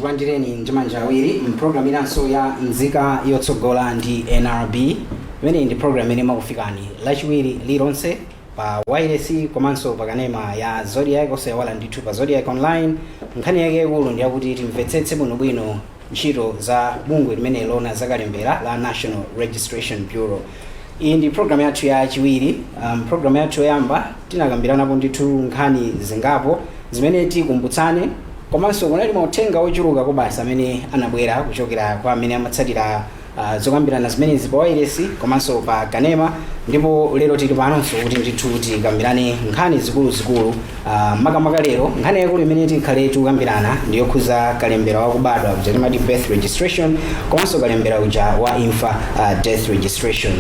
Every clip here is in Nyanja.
Tikulandireni ndi manja awiri mpulogalamu inanso ya Nzika Yotsogola ndi NRB. Imeneyi ndi program imene imakufikani Lachiwiri lilonse pa wireless komanso pa kanema ya Zodiak, osaiwala ndithu pa Zodiak Online. Nkhani yake yaikulu ndi yakuti timvetsetse bwinobwino ntchito za bungwe limene lona zakalembera la National Registration Bureau. Iyi ndi program yathu yachiwiri. Program yathu yoyamba tinakambiranapo ndithu nkhani zingapo zimene tikumbutsane, komanso kunali mauthenga ochuluka kobasa amene anabwera kuchokera kwa amene amatsatira zokambirana zimenezi pa wireless komanso pa kanema. Ndipo lero tili panonso kuti ndithu tikambirane nkhani zikuluzikulu. Makamaka lero nkhani yaikulu imene tikhale tikukambirana ndi yokhuza kalembera wakubadwa uja timati birth registration, komanso kalembera uja wa imfa, death registration.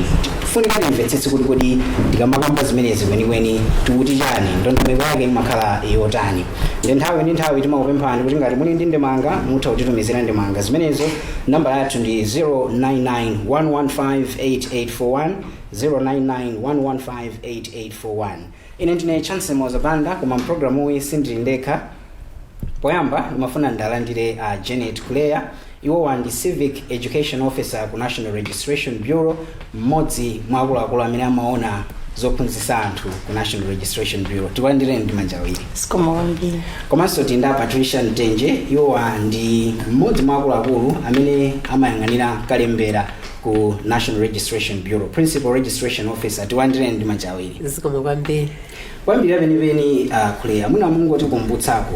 Funika timvetsetse kuti kodi tikamakamba zimenezi kwenikweni tikuti chani, ndondomeko yake imakhala yotani? Ndi nthawi ndi nthawi timakupemphani kuti ngati muli ndi ndemanga, mutha kutitumizira ndemanga zimenezo. Nambala yathu ndi 099 115 8841, 099 115 8841. Ine ndine Chance Mozabanda, koma mpulogalamu iyi sindili ndekha. Poyamba ndimafuna ndalandire Janet Kuleya. Iwowa ndi Civic Education Officer ku National Registration Bureau, mmodzi mwa akuluakulu amene amaona zophunzitsa anthu ku National Registration Bureau. Tikulandireni ndi manja awiri. Zikomo kwambiri. Komanso tili ndi Patricia Mtenje. Iwowa ndi mmodzi mwa akuluakulu amene amayang'anira kalembera ku National Registration Bureau, Principal Registration Officer. Tikulandireni ndi manja awiri. Zikomo kwambiri. Kwambiri penipeni. Kuleya, mwina mungotikumbutsako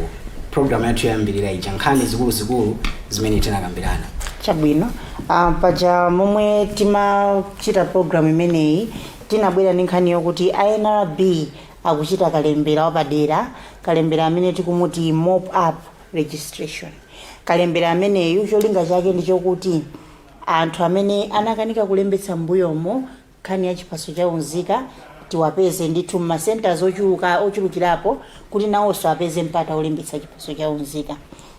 program yathu yoyambirira ija, nkhani zikuluzikulu zimene tinakambirana. Chabwino. Paja momwe timachita program imeneyi, tinabwera ndi nkhani yokuti INRB akuchita kalembera wapadera, kalembera amene tikumuti mop up registration. Kalembera ameneyu cholinga chake ndi chokuti anthu amene anakanika kulembetsa m'mbuyomo nkhani ya chiphaso cha unzika tiwapeze ndithu m'ma centers ochuluka ochulukirapo, kuti nawonso apeze mpata olembetsa chiphaso cha unzika.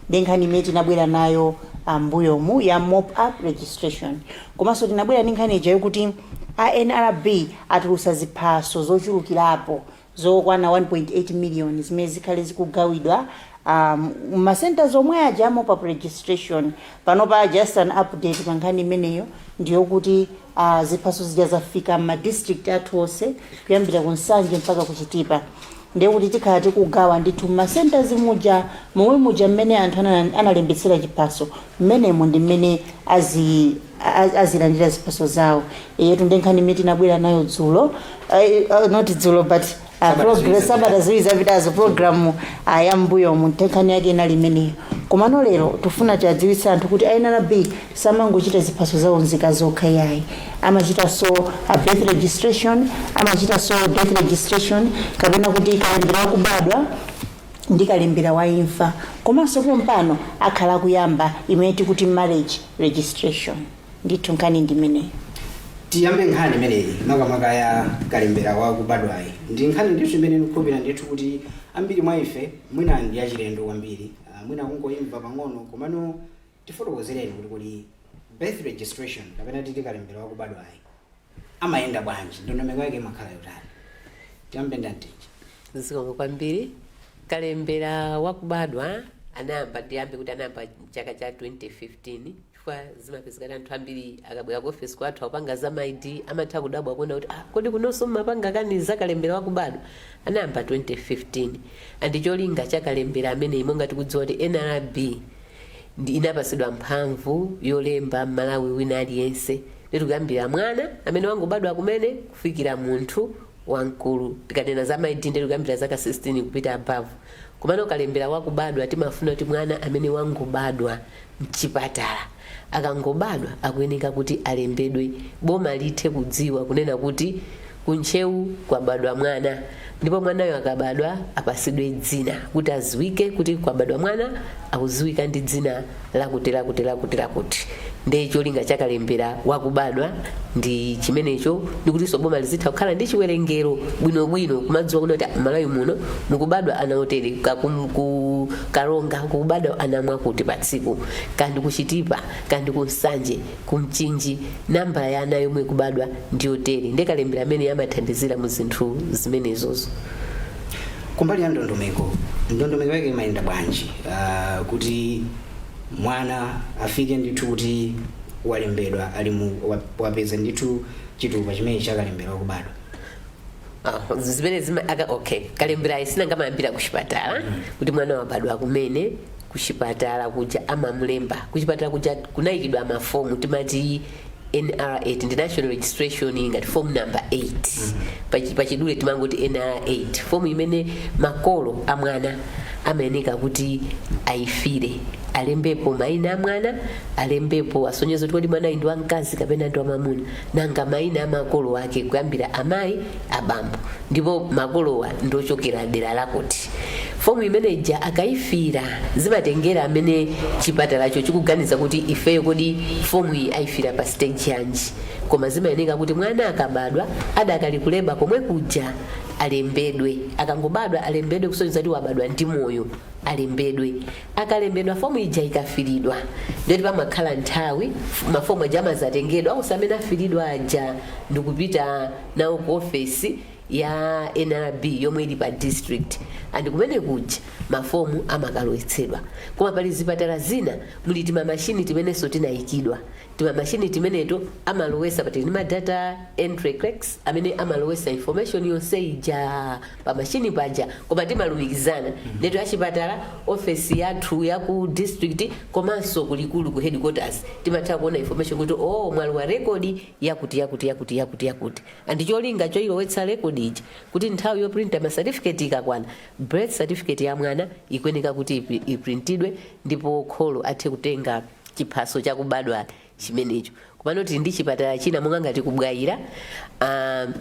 Ndi nkhani imene tinabwera nayo ambuyomu ya mop up registration. Komanso tinabwera ndi nkhani ija yokuti a NRB atulutsa ziphaso zochulukirapo zokwana 1.8 million zimene zikhale zikugawidwa ma centers omwe aja mop up registration. Panopa, just an update pa nkhani imeneyo ndiyokuti ziphaso zija zafika ma district athu onse kuyambira ku Nsanje mpaka ku Chitipa. Ndiye kuti tikhala tikugawa ndithu ma centers muja, momwe muja mmene anthu analembetsera chiphaso, mmenemo ndi mmene azilandira ziphaso zawo. Yetu ndi nkhani imene tinabwera nayo dzulo, not dzulo but Sabata ziwiri. Sabata 2 zapitazo, program ya mbuyomu, nkhani yake inali imeneyo. Komano lero tifuna tiadziwitse anthu kuti INRB samangochita ziphaso za unzika zokha yayi, amachitanso birth registration, amachitanso death registration, kapena kuti kalembera wakubadwa ndi kalembera wa imfa. Komanso pompano akhala akuyamba imene tikuti marriage registration. Ndithu nkhani ndi imeneyo. Tiyambe nkhani imeneyi, makamaka ya kalembera wakubadwayi. Ndi nkhani ndithu imene ndikukhulupirira ndithu kuti ambiri mwa ife mwina ndi yachilendo kwambiri, mwina kungoimva pang'ono. Komano tifotokozereni kuti kodi birth registration kapena titi kalembera wakubadwayi amayenda bwanji, ndondomeko yake imakhala yotani? Tiyambe ndi Mtenje. Zikomo kwambiri. Kalembera wakubadwa anayamba, ndiyambe kuti anayamba chaka cha 2015, chifukwa zimapezekana anthu ambiri akabwera ku office kwathu akupanga za ma ID, amatha kudabwa kuona kuti, "Ah, kodi kunonso mmapanga kani za kalembera wakubadwa?" Anayamba 2015, and cholinga cha kalembera ameneyi, monga tikudziwa kuti NRB ndi inapasidwa mphamvu yolemba Mmalawi wina aliyense, nditi kuyambira mwana amene wangobadwa kumene kufikira munthu wamkulu. Tikanena za ma ID, nditi kuyambira zaka 16 kupita above. Komano kalembera wakubadwa timafuna kuti mwana amene wangobadwa mchipatala, akangobadwa akuyeneka kuti alembedwe, boma lithe kudziwa kunena kuti kuntcheu kwabadwa mwana, ndipo mwanayo akabadwa apasidwe dzina kuti aziwike kuti kwabadwa mwana akuziwika ndi dzina lakuti lakuti lakuti lakuti. Ndiye cholinga chakalembera wakubadwa ndi chimenecho, ndikutinso boma lizitha kukhala ndi chiwerengero bwinobwino, kumadziwa kuti Malawi muno mukubadwa ana otere, ku Karonga kukubadwa ana mwakuti pa tsiku, kandi kuchitipa, kandi ku Nsanje, ku Mchinji, nambala ya ana yomwe ikubadwa ndiyotere. Ndiye kalembera amene amathandizira mu zinthu zimenezozo. Kumbali ya ndondomeko, ndondomeko yake imayenda bwanji kuti Mwana afike ndithu kuti walembedwa, ali mu wapeza ndithu chitupa chimene chakalembera kubadwa? Ah, zimene zima aka, okay, kalembera sinangamayambira kuchipatala kuti mwana wabadwa kumene, kuchipatala kuja amamulemba. Kuchipatala kuja kunayikidwa mafomu timati NR8, ndi national registration, ngati form number 8. Pachidule timangoti NR8, fomu imene makolo a mwana amayeneka kuti ayifire, alembepo mayina a mwana, alembepo, asonyeze kuti kodi mwanayi ndi wamkazi kapena ndi wamamuna, nanga mayina a makolo ake kuyambira amayi, abambo, ndipo makolowa ndochokera dera lakuti. Fomu imeneja akayifira, zimatengera amene chipatalacho chikuganiza kuti ifeyo kodi fomu iyi ayifira pa stage yanji, koma zimayeneka kuti mwana akabadwa adakali kuleba komwe kuja alembedwe. Akangobadwa alembedwe, kusonyeza kuti wabadwa ndi moyo, alembedwe. Akalembedwa, fomu ija ikafiridwa, ndeti pamakhala nthawi, mafomu aja amazatengedwa onse amene afiridwa aja ndikupita nawo ku ofesi ya NRB yomwe ili pa district, and kumene kuja mafomu amakalowetsedwa. Koma pali zipatala zina muli timamashini timenenso tinayikidwa, timamashini timeneto amalowesa pati ndi ma data entry clerks amene amalowesa information yonse ija pa mashini paja, koma timalumikizana neto achipatala, ofesi yathu ya ku district, komanso kulikulu ku headquarters. Timatha kuona information kuti, oh, mwalowa rekodi yakuti, yakuti, yakuti, yakuti, yakuti, and cholinga choyilowetsa rekodi ija kuti nthawi yoprinta ma certificate ikakwana, birth certificate ya mwana ikuyeneka kuti iprintidwe ndipo kholo athe kutenga chiphaso chakubadwa chimenecho. Kumano tili ndi chipatala china monga ngati kubwayira,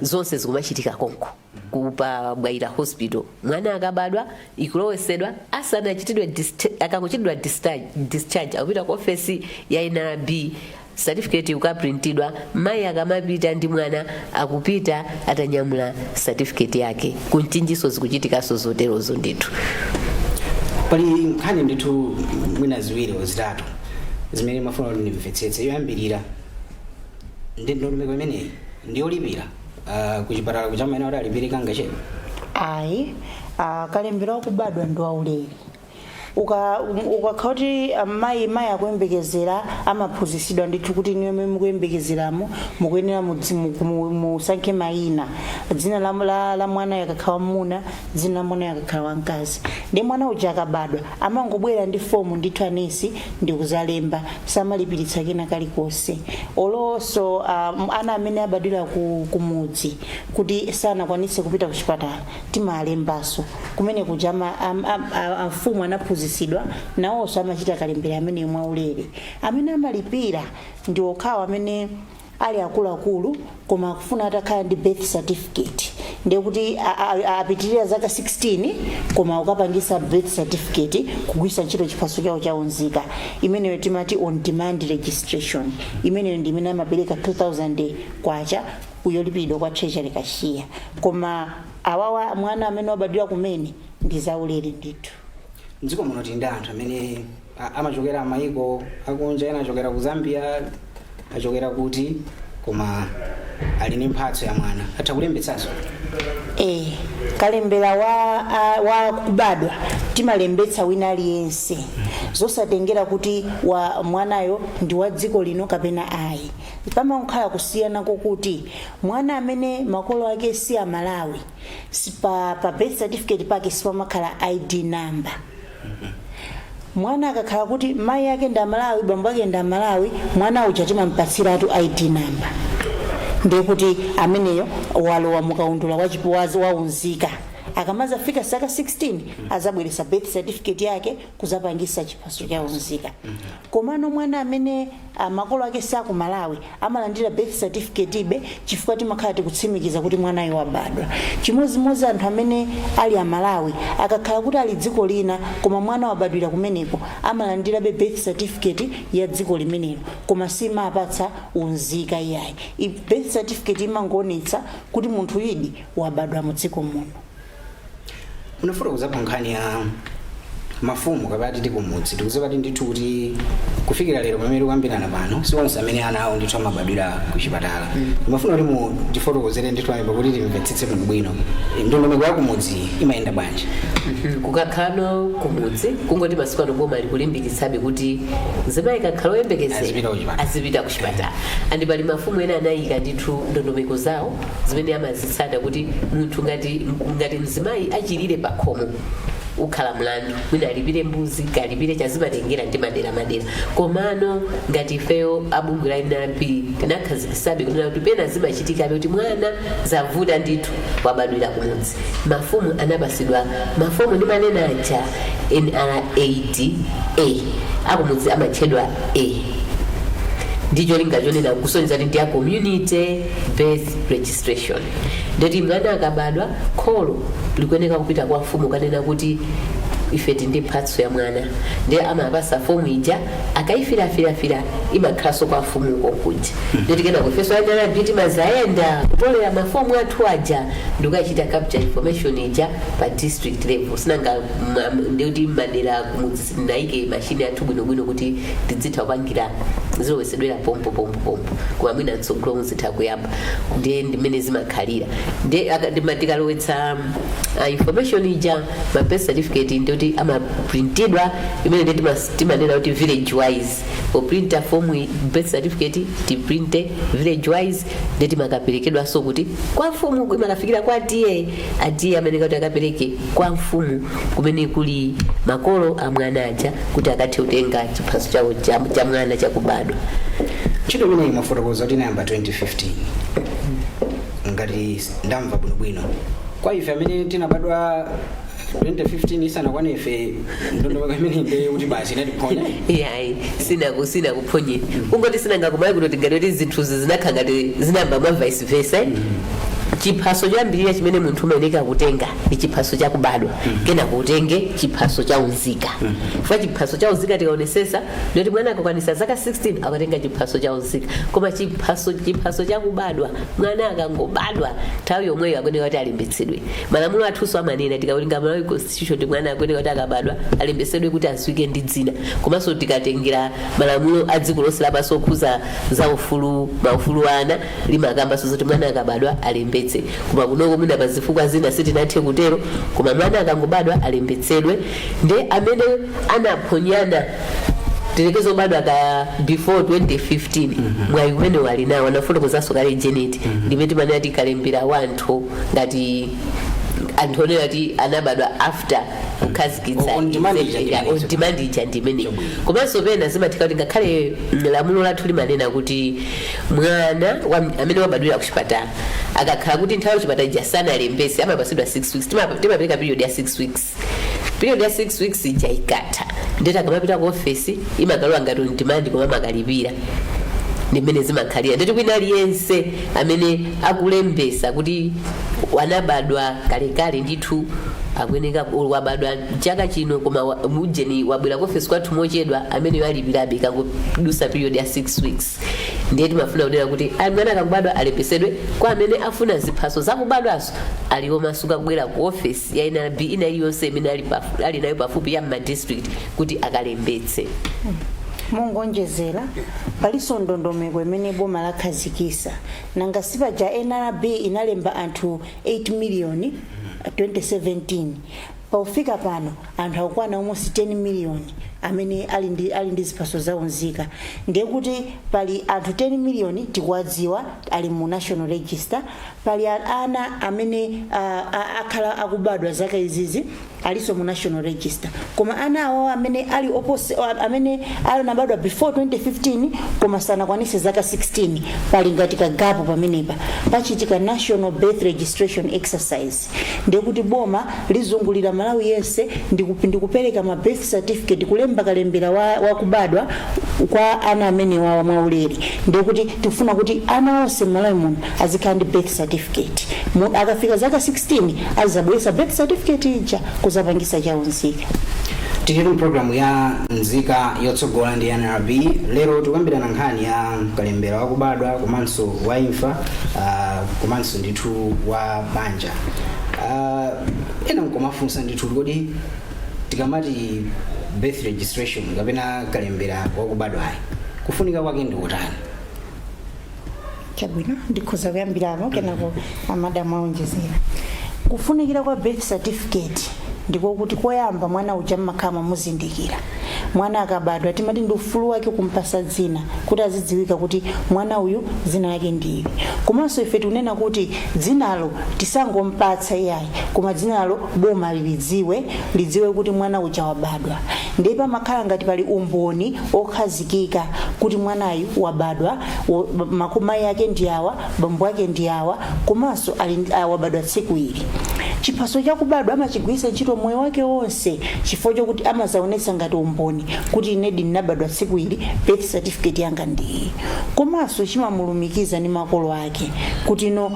zonse zikumachitika konko kupa Bwaila Hospital. Mwana akabadwa ikulowesedwa, asanachitidwe akangochitidwa discharge akupita ku ofesi ya NRB, certificate ikukaprintidwa. Mayi akamapita ndi mwana akupita atanyamula certificate yake. Kumchinjiso zikuchitikanso zoterozo ndithu. Pali nkhani ndithu mwina ziwiri o zitatu zimene mafuna kuti ndimvetsetse. Yoyambirira ndi ndondomeko imeneyi ndiyolipira, kuchipatala kuchamene kuti alipire kangachepe? Ayi, kalembera wakubadwa ndi waulere. Ukakhala kuti mayi akuyembekezera, amaphunzitsidwa ndithu kuti niyo mmene mukuyembekezeramo mukuyenera musankhe mayina, dzina la mwana yakakhala wamuna, dzina la mwana yakakhala wamkazi. Ndi mwana uja akabadwa amangobwera ndi fomu ndithu, anesi ndikuzalemba, samalipiritsa kena kalikonse. Olonso ana amene abadwira kumudzi kuti sanakwanitse kupita ku chipatala, timalembaso kumene kuja. Amfumu anaphunzitsidwa, nawonso amachita kalembera amene mwaulere. Amene amalipira ndi okhawo amene ali akuluakulu koma akufuna atakhala ndi birth certificate, ndiye kuti apitirira zaka 16 koma ukapangisa birth certificate kugwisa ntchito chiphaso chawo chaunzika, imeneyo timati on demand registration. Imeneyo ndi imene amapereka 2000 kwacha kuyolipiridwa kwa treasury cashier. Koma awawa, mwana amene wabadwira kumene, ndi zaulere ndithu. Mdziko muno tili ndi anthu amene amachokera mayiko akunja, ena achokera ku Zambia, achokera kuti, koma ali ndi mphatso ya mwana, atha kulembetsanso? Kalembera wa kubadwa timalembetsa wina aliyense, zosatengera kuti wa mwanayo ndi wa dziko lino kapena ayi. Pamakhala kusiyana kokuti mwana amene makolo ake si Amalawi, pa birth certificate pake sipamakhala ID number. Mwana akakhala kuti mayi ake ndi Amalawi, bambo ake ndi Amalawi, mwana uja timampatsiratu ID number, ndiye kuti ameneyo walowa mukaundula waunzika. Akamazafika zaka 16 azabweresa birth certificate yake kuzapangisa chiphaso cha unzika. Komano mwana amene makolo ake saku Malawi amalandira birth certificate ibe, chifukwa timakhala tikutsimikiza kuti mwanayo wabadwa. Chimodzimodzi anthu amene ali Amalawi akakhala kuti ali dziko lina koma mwana wabadwira kumeneko, amalandirabe birth certificate ya dziko limenelo, koma simapatsa unzika iyayi. Birth certificate imangoonetsa kuti munthu yidi wabadwa mu dziko muno. Munafotokozapo nkhani ya Mafumu kapena titi kumudzi, tikudziwa kuti ndithu kuti kufikira lero pamene tikuyambirana pano, si onse amene ana awo ndithu amabadwira ku chipatala. Ndimafuna kuti mutifotokozere ndithu ayimba kuti timvetsetse bwinobwino, ndondomeko ya kumudzi imayenda bwanji? Kukakhalano kumudzi, kungoti masiku ano boma likulimbikitsabe kuti mzimayi kakhala oyembekezera Azipita kuchipatala. Azipita kuchipatala. And pali mafumu ena anayika ndithu ndondomeko zawo zimene amazitsata kuti munthu ngati mzimayi achilire pakhomo, ukhala mlandu, mwina alipire mbuzi, kalipire chazimatengera ndi madera madera. Komano ngati ifeyo abungwe la NRB tinakhazikisabe kunena kuti pena zimachitikabe kuti mwana zavuta ndithu wabadwira kumudzi, mafumu anapasidwa mafomu ndi manena aja NR8 A, akumudzi amatchedwa A, ndicho linga chonena kusonyeza kuti ndi ya community birth registration. Ndeti mwana akabadwa, kholo likuyeneka kupita kwa mfumu kanena kuti ife tindi mphatso ya mwana. Ndiye amapasa fomu ija, akayifirafirafira imakhalanso kwa mfumuko kuja. Ndeti kenako ifenso NRB timazayenda kutolera mafomu athu aja ndikukachita capture information ija pa district level. Sinanga ndikuti madera kumudzi sitinayike mashini athu bwinobwino kuti tidzitha kupangira zilowesedwera pompo pompo pompo, koma mwina mtsogolo muzitha kuyamba. Ndiye ndimene zimakhalira. Ndiye tikalowetsa information ija, ma birth certificate ndikuti amaprintidwa, imene ndiye timanena kuti village wise, poprinta form birth certificate tiprinte village wise. Ndiye timakaperekedwanso kuti kwa mfumu, imakafikira kwa TA, a TA amene kuti akapereke kwa mfumu kumene kuli makolo a mwana aja kuti akathe kutenga chiphaso chawo cha mwana chakubadwa. Ntchito imeneyi mwafotokoza kuti inayamba 2015, ngati ndamva bwinobwino. Kwa ife amene tinabadwa 2015 isanakwane ife, ndondomeko imeneyi ndiye kuti basi inatiphonya? Yayi, sinakuphonyera. Kungoti sinangakumayi kuti ngati kuti zinthuzi zinakhala ngati zinayamba mwa vice versa. Chiphaso choyambirira chimene munthu umayeneka kutenga ndi chiphaso chakubadwa, kenako utenge chiphaso cha unzika. Chifukwa chiphaso cha unzika tikaonesesa ndoti mwana akakwanisa zaka 16 akatenga chiphaso cha unzika. Koma chiphaso chakubadwa, mwana akangobadwa nthawi yomweyo akuyeneka kuti alembetsedwe. Malamulo athunso amanena, tikawerenga Malawi Constitution, kuti mwana akuyeneka kuti akabadwa alembetsedwe kuti adziwike ndi dzina. Komanso tikatengera malamulo a dziko lonse lapansi okhuza za ufulu, maufulu ana, limakambanso zoti mwana akabadwa alembetse. Koma kunoko mwina pa zifukwa zina sitinathe kutero, koma mwana akangobadwa alembetsedwe. Nde amene anaphonyana, tilekeze obadwa ka before 2015, mwayi umene wali nawo anafotokozanso kale Janet, ndimene timanena tikalembera wanthu ngati anthu onena kuti anabadwa after kukhazikitsa On demand ija ndi Yeah, imeneyi. on demand ija ndi imeneyi. Komanso pena zimatheka kuti ngakhale lamulo lathu limanena kuti mwana amene wabadwira ku chipatala, akakhala kuti nthawi ya chipatala ija sanalembese, amapasidwa 6 weeks. Timapereka period ya 6 weeks. Period ya 6 weeks ija ikatha, ndeti akamapita ku ofesi imakalowa ngati on demand, koma amakalipira. Ndi mmene zimakhalira. Ndeti kwina aliyense amene akulembesa kuti wanabadwa kalekale ndithu, akuyeneka, wabadwa chaka chino koma mujeni wabwera ku ofesi kwathu mochedwa, amene alipirabe kangodusa period ya 6 weeks. Ndiye timafuna kunena kuti mwana akangobadwa alembesedwe. Kwa amene afuna ziphaso zakubadwaso, aliwo masuka kubwera ku ofesi ya NRB ina iliyonse imene ali nayo pafupi ya mma district kuti akalembetse. Mongonjezera, palinso ndondomeko imene boma lakhazikisa. Nanga sipaja NRB inalemba anthu 8 million 2017? Pofika pano anthu akukwana almost 10 million amene ali ndi ziphaso za unzika. Ndiye kuti pali anthu 10 million tikuwadziwa ali mu national register. Pali ana amene akhala akubadwa zaka izizi, alinso mu national register. Koma ana awo amene ali opose, amene anabadwa before 2015 koma sanakwanise zaka 16, pali ngati ka gap pamenepa. Pachitika national birth registration exercise. Ndiye kuti boma lizungulira Malawi yense ndikupereka ma birth certificate, kulemba kalembera wa kubadwa kwa ana amene wawa mwaulere. Ndiye kuti tikufuna kuti ana onse m'Malawi muno azikhala ndi birth certificate. Akafika zaka 16 azabweresa birth certificate ija kuzapangisa chaunzika. Tili mu programu ya Nzika Yotsogola ndi NRB. Lero tikukambirana nkhani ya kalembera wakubadwa komanso wa imfa, komanso ndithu wa banja. Ena nkomafunsa ndithu, kodi Tikamati birth registration kapena kalembera wakubadwayi, kufunika kwake ndi kutani? Chabwino, ndikhoza kuyambiramo, kenako amadamu aonjezera. Kufunikira kwa birth certificate ndikokuti koyamba mwana uja mmakhala mwamuzindikira. Mwana akabadwa, timati ndi ufulu wake kumpasa dzina kuti azidziwika kuti mwana uyu dzina lake ndili. Komanso ife tikunena kuti dzinalo tisangompatsa iyayi, koma dzinalo boma lilidziwe, lidziwe kuti mwana uja wabadwa. Ndiye pamakhala ngati pali umboni okhazikika kuti mwanayu wabadwa, mayi ake ndi awa, bambo ake ndi awa, komanso wabadwa tsiku ili. Chiphaso chakubadwa amachigwiritsa ntchito moyo wake wonse, chifukwa chokuti amazaonetsa ngati umboni kuti inedi ndinabadwa tsiku ili, birth certificate yanga ndiyi. Komanso chimamulumikiza ndi makolo ake kuti no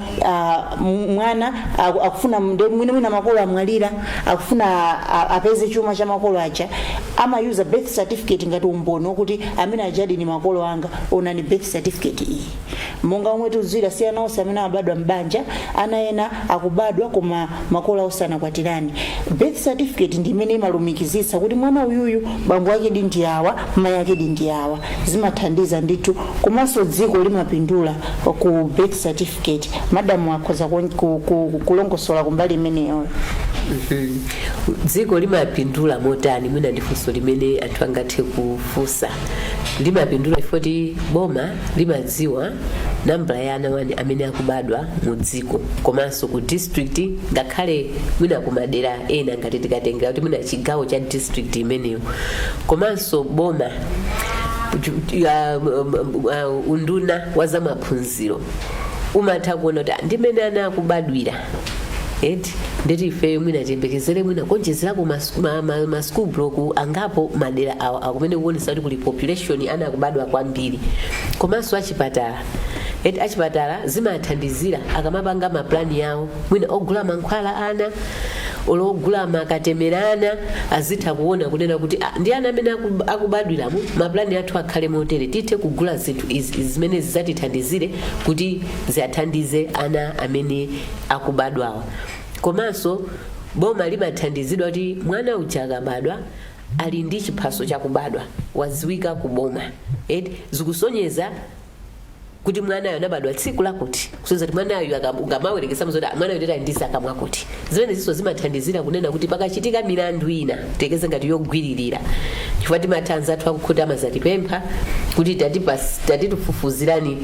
mwana akufuna mwina makolo amwalira, akufuna apeze chuma cha makolo aja, amayuza birth certificate ngati umboni wokuti amene ajadi ni makolo anga, onani birth certificate iyi. Monga omwe tikudziwira, si ana onse amene amabadwa m'banja. Ana ena akubadwa koma makolo awo sanakwatirani. Birth certificate ndi imene imalumikizitsa kuti mwana uyuyu bambo ake ndi awa, mayi ake ndi awa. Zimathandiza ndithu, komanso dziko limapindula ku birth certificate. Madamu akhoza kulongosola kumbali imeneyoyo. Dziko limapindula motani? Mwina ndi funso limene anthu angathe kufunsa. Limapindula ifoti boma limadziwa nambala ya ana wani amene akubadwa mu dziko, komanso ku district, ngakhale mwina kumadera ena, ngati tikatengera kuti mwina chigawo cha district imeneyo. Komanso boma, unduna wa zamaphunziro umatha kuona kuti ndimene ana akubadwira eti, ndeti ifeyo mwina tiyembekezere mwina kuonjezerako ma school block angapo madera awa akumene kuonesa kuti kuli population, ana akubadwa kwambiri. Komanso achipatala eti, achipatala zimathandizira akamapanga maplani yawo, mwina ogula mankhwala ana olo ogula makatemera ana, azitha kuona kunena kuti ndi ana amene akubadwiramo, maplani athu akhale motere, tithe kugula zinthu izi zimene zidzatithandizire kuti ziathandize ana amene akubadwawa. Komanso boma limathandizidwa kuti mwana uja akabadwa ali ndi chiphaso chakubadwa, wadziwika ku boma eti, zikusonyeza kuti mwanayo anabadwa tsiku lakuti, kusonyeza kuti mwanayo ukamawerekesa mzoti mwanayo ndeti ali ndi zaka mwakuti. Zimene zinso zimathandizira kunena kuti pakachitika milandu ina, tekeze ngati yogwiririra, chifukwa timatha anzathu akukhoti amazatipempha kuti tatitifufuzirani,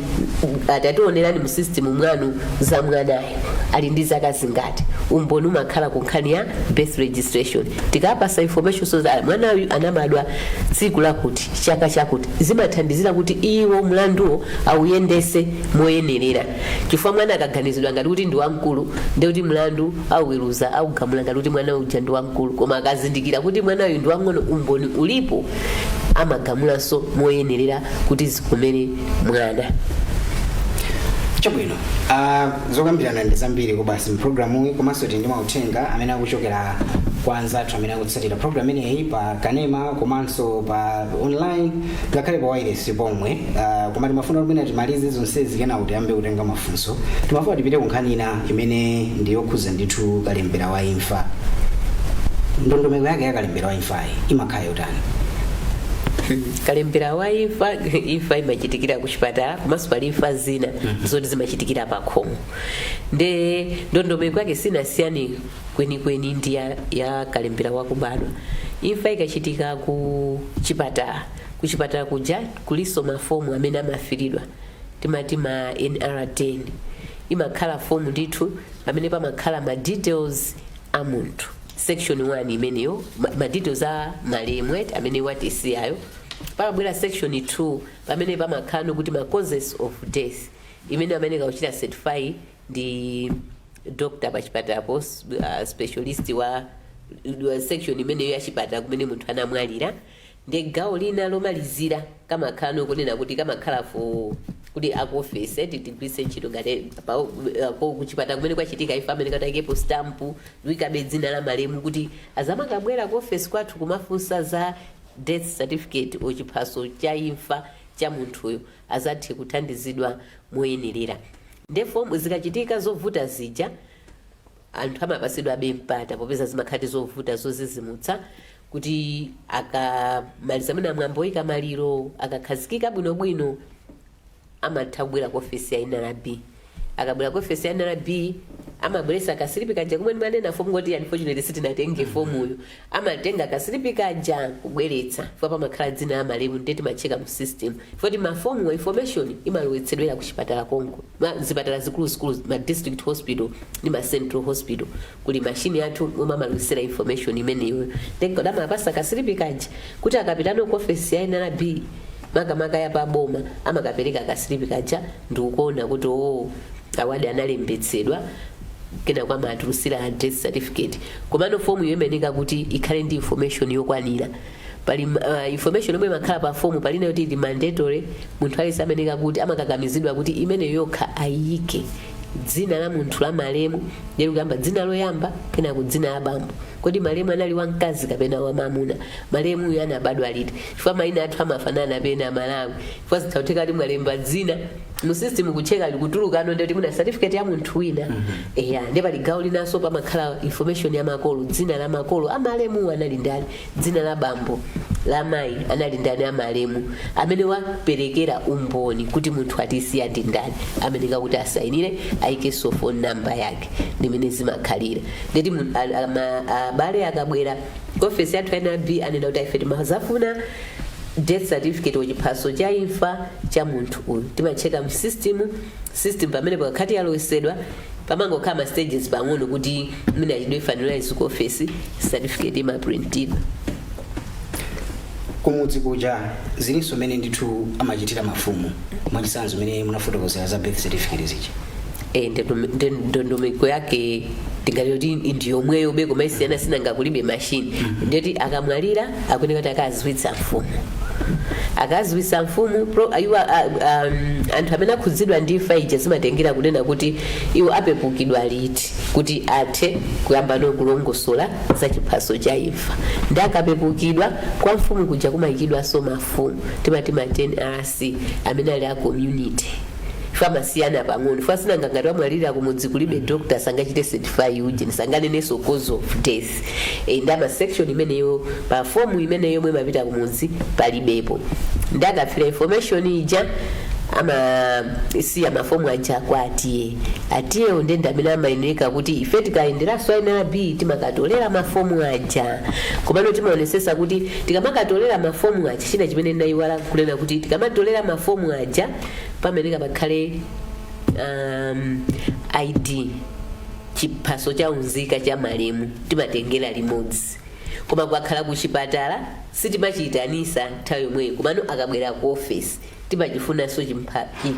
tationerani mu system mwanu za mwanayo ali ndi zaka zingati. Umboni umakhala ku nkhani ya birth registration. Tikapasa information so that mwanayu anabadwa tsiku lakuti, chaka chakuti, zimathandizira kuti iwo mlanduwo awuyendese moyenerera, chifukwa mwana akaganizidwa ngati kuti ndi wamkulu, ndekuti mlandu auweruza, augamula ngati kuti mwana uja ndi wamkulu. Koma akazindikira kuti mwanayu ndi wang'ono, umboni ulipo, amagamulanso moyenerera kuti zikomere mwana. Chabwino, zokambirana ndi zambiri kobasi mpulogalamuyi, komanso tili ndi mauthenga amene akuchokera kwa anzathu amene akutsatira program imeneyi pa kanema komanso pa online, ngakhale pa wireless pomwe. Koma timafuna kuti mwina timalize zonsezi, kenako tiyambe kutenga mafunso. Timafuna tipite ku nkhani ina imene ndi yokhuza ndithu kalembera wa imfa. Ndondomeko yake ya kalembera wa imfayi imakhala yotani? Kalembera wa imfa, imfa imachitikira ku chipatala, komanso pali imfa zina zoti zimachitikira pa khomo. Nde ndondomeko yake sinasiyani kwenikweni ndi ya kalembera wakubadwa. Imfa ikachitika ku chipatala, ku chipatala kuja kuliso mafomu amene amafiridwa, timati ma NR10. Imakhala fomu ndithu pamene pamakhala ma details a munthu, section 1 imeneyo, ma details a malemu amene watisiyayo. Pamabwera section 2 pamene pamakhala kuti ma causes of death, imene amene kauchita certify ndi doctor pachipatalapo, specialist wa section imeneyo ya chipatala kumene munthu anamwalira. Ndi gawo lina lomalizira kamakhala nokunena kuti kamakhala for kuti akuofesi tigwiritse ntchito ngati kuchipatala kumene kwachitika imfa, amene kataikepo stamp, luyikabe dzina la malemu, kuti azamakabwera ku ofesi kwathu kumafunsa za death certificate o chiphaso cha imfa cha munthuyo, azathe kuthandizidwa moyenerera. Nde fomu zikachitika zovuta zija, anthu amapasidwa abe mpata, popeza zimakhati zovuta zozizimutsa, Kuti akamaliza mwina mwambo oyika maliro, akakhazikika bwinobwino, amatha kubwera ku ofesi ya NRB. Akabwera ku ofesi ya NRB, amabweresa kasilipi kaja kumwe ndimanena fomu, ngoti unfortunately sitinatenge fomuyo. Amatenga kasilipi kaja kubweretsa, chifukwa pamakhala dzina la malemu, ndiye timacheka mu system, chifukwa ti mafomu information imalowetsedwera ku chipatala konko. Zipatala zikuluzikulu, ma district hospital ndi ma central hospital, kuli mashini athu omwe amalowetsera information imeneyo. Then amapasa kasilipi kaja kuti akapitano ku ofesi ya NRB, makamaka ya paboma, amakapereka kasilipi kaja ndikukuona kuti o, awadi analembetsedwa. Kena kwa amatulutsira death certificate. Komano fomu iyo imayeneka kuti ikhale ndi information yokwanira. Pali information yomwe imakhala pa fomu, palina yoti ili mandatory, munthu aliyense amayeneka kuti amakakamizidwa kuti imene yokha ayike dzina la munthu la malemu, ndiye kuyamba dzina loyamba, kenako dzina la bambo, kodi malemu anali wamkazi kapena wamamuna, malemu uyu anabadwa liti, chifukwa mayina athu amafanana pena Amalawi, chifukwa zithakutheka kuti mwalemba dzina mu system, kucheka likutuluka ndoti muna certificate ya munthu wina. Eya, ndi pali gawo linanso pamakhala information ya makolo, dzina la makolo amalemu anali ndani, dzina la bambo, la mayi anali ndani amalemu, amene waperekera umboni kuti munthu atisiya ndi ndani, amene kakuti asayinire, ayikenso phone number yake. Ndimene zimakhalira. Ndeti abale akabwera ofesi yathu NRB, anena kuti ife timazafuna death certificate, wachiphaso cha imfa cha munthu uyu, timacheka mu system pamene pakakhati yalowesedwa, pamangokhala ma stages pang'ono kuti mwina achidwe finalize ku office, certificate imaprintidwa. Kumudzi kuja zilinso mene ndithu amachitira mafumu, mwachitsanzo mene munafotokozera za birth certificate zija? Ndondomeko yake tingati kuti ndi yomweyo be, koma isiyana sinanga kulibe machine. Ndiyoti akamwalira akuyeneka kuti akaziwitsa mfumu. Akaziwitsa mfumu, iwo anthu amene akhudzidwa ndi imfa ija, zimatengera kunena kuti iwo apepukidwa liti kuti athe kuyamba no kulongosola za chiphaso cha imfa. Ndi akapepukidwa, kwa mfumu kuja kumayikidwanso mafumu, timati ma 10 RC, amene ali a community. Amasiyana pang'ono, fasinanga ngati wamwalira kumudzi kulibe doctor, sangachite certify uje, sanganenenso cause of death. Ndi ama section imeneyo pa fomu imeneyo yomwe imapita kumudzi palibepo. Ndi akafira information ija, amasiya mafomu aja kwa atiye. Atiyewo ndende amene amayeneka kuti ife tikayenderanso NRB timakatolera mafomu aja. Komano timaonesesa kuti tikamakatolera mafomu aja, china chimene ndinayiwala kunena kuti tikamatolera mafomu aja pameneka pakhale ID, chiphaso cha unzika cha malemu, timatengera limodzi. Koma kukakhala kuchipatala sitimachiyitanisa nthawi yomweyo, komano akabwera ku office timachifunanso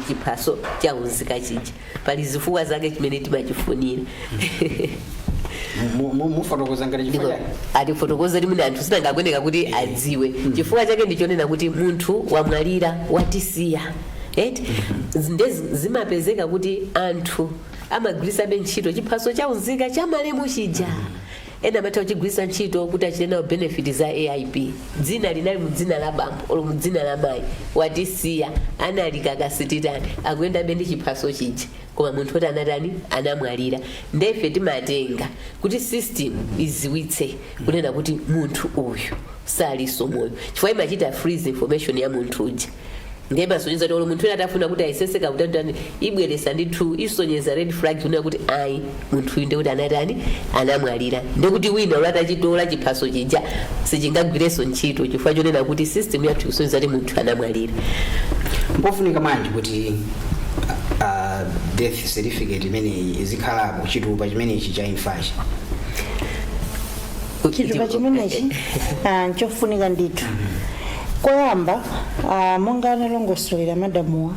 chiphaso cha unzika chija. Pali zifukwa zake chimene timachifunira. Mufotokoza ngati chifukwa chake? Atifotokoze timene anthu sinangakweneka kuti adziwe chifukwa chake. Ndichonena kuti munthu wamwalira, watisiya, right? Nde zimapezeka kuti anthu amagwirisabe ntchito chiphaso cha unzika cha malemu chija. Ena amatha kuchigwiritsa ntchito kuti achite nawo benefit za AIP. Dzina linali mu dzina la bambo olo mu dzina la mayi, watisiya, anali kakasititani, akuyendabe ndi chiphaso chija, koma munthu oti anatani, anamwalira. Ndefe timatenga kuti system iziwitse kunena kuti munthu uyu salinso moyo, chifukwa imachita freeze information ya munthu uja. Ndiye masonyeza kuti olo munthu ena atafuna kuti ayiseseka kuti ibweresa ndithu, isonyeza red flag kunena kuti ayi, munthu uyu ndikuti anatani, anamwalira. Ndikuti wina ulatachitola chiphaso chija sichingagwirenso ntchito, chifukwa chonena kuti system yathu ikusonyeza kuti munthu anamwalira. Mpofunika manji kuti death certificate imeneyi izikhalapo, chitupa chimenechi cha imfachi? Chitupa chimenechi nchofunika ndithu. Koyamba, monga analongosolera madamuwa,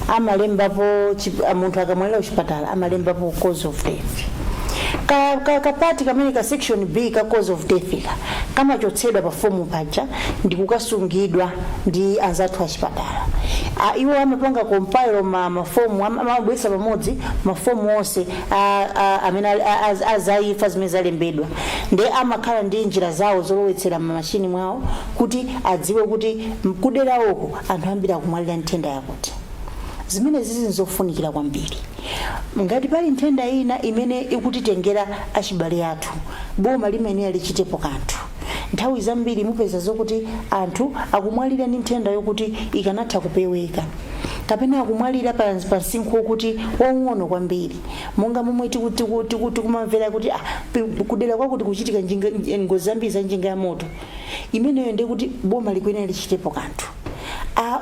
amalembapo munthu akamwalira kuchipatala amalembapo cause of death. Kapati kamene ka section B ka cause of death ka kamachotsedwa pa fomu paja ndi kukasungidwa ndi anzathu achipatala. Iwo amapanga compile ma mafomu, amabweretsa pamodzi mafomu onse amene azaifa zimene zalembedwa, ndi amakhala ndi njira zawo zolowetsera m'mashini mwawo kuti adziwe kuti kudera uku anthu ambiri akumwalira nthenda yakuti. Zimene zizi nzofunikira kwambiri. Ngati pali nthenda ina imene ikutitengera achibale athu, boma limenera lichitepo kanthu. Nthawi zambiri mupeza zokuti anthu akumwalira ndi nthenda yokuti ikanatha kupeweka, kapena akumwalira pa msinkhu wokuti waung'ono kwambiri, monga momwe tikumamvera kuti kudera kwakuti kuchitika ngozi zambiri za njinga ya moto. Imeneyo ndiye kuti boma likuyenera lichitepo kanthu.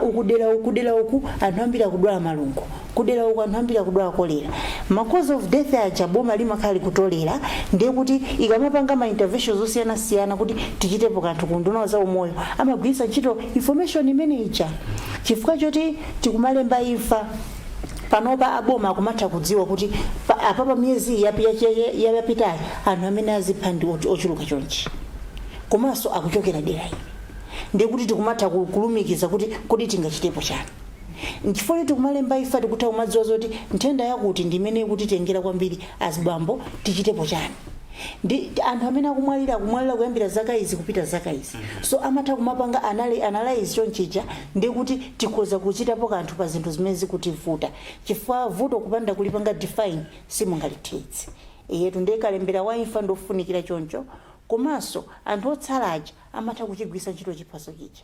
Ukudera uku anthu ambiri akudwala malungo, kudera uku anthu ambiri akudwala kolera. Ma cause of death aja boma limakhala likutolera, ndiye kuti ikamapanga ma interventions osiyanasiyana kuti tichitepo kanthu, ku nduna za umoyo amagwiritsa ntchito information imene ija. Chifukwa choti tikumalemba imfa panopa, aboma akumatha kudziwa kuti apapa miyezi yapitayi anthu amene azipha ndi ochuluka chonchi, komanso akuchokera dera ili, ndiye kuti tikumatha kulumikiza kuti kodi tingachitepo chani. Nchifukwa choti tikumalemba imfa, tikutha kumadziwa zoti nthenda yakuti ndi imene ikutitengera kwambiri azibambo, tichitepo chani? Ndi anthu amene akumwalira, akumwalira kuyambira zaka izi kupita zaka izi. So amatha kumapanga analyze chonchija, ndiye kuti tikhoza kuchitapo kanthu pa zinthu zimene zikutivuta, chifukwa vuto kupanda kulipanga define simungalithetse. Iyetu ndiye kalembera wa imfa ndofunikira choncho. Komanso anthu otsala aja amatha kuchigwisa ntchito chiphaso chija.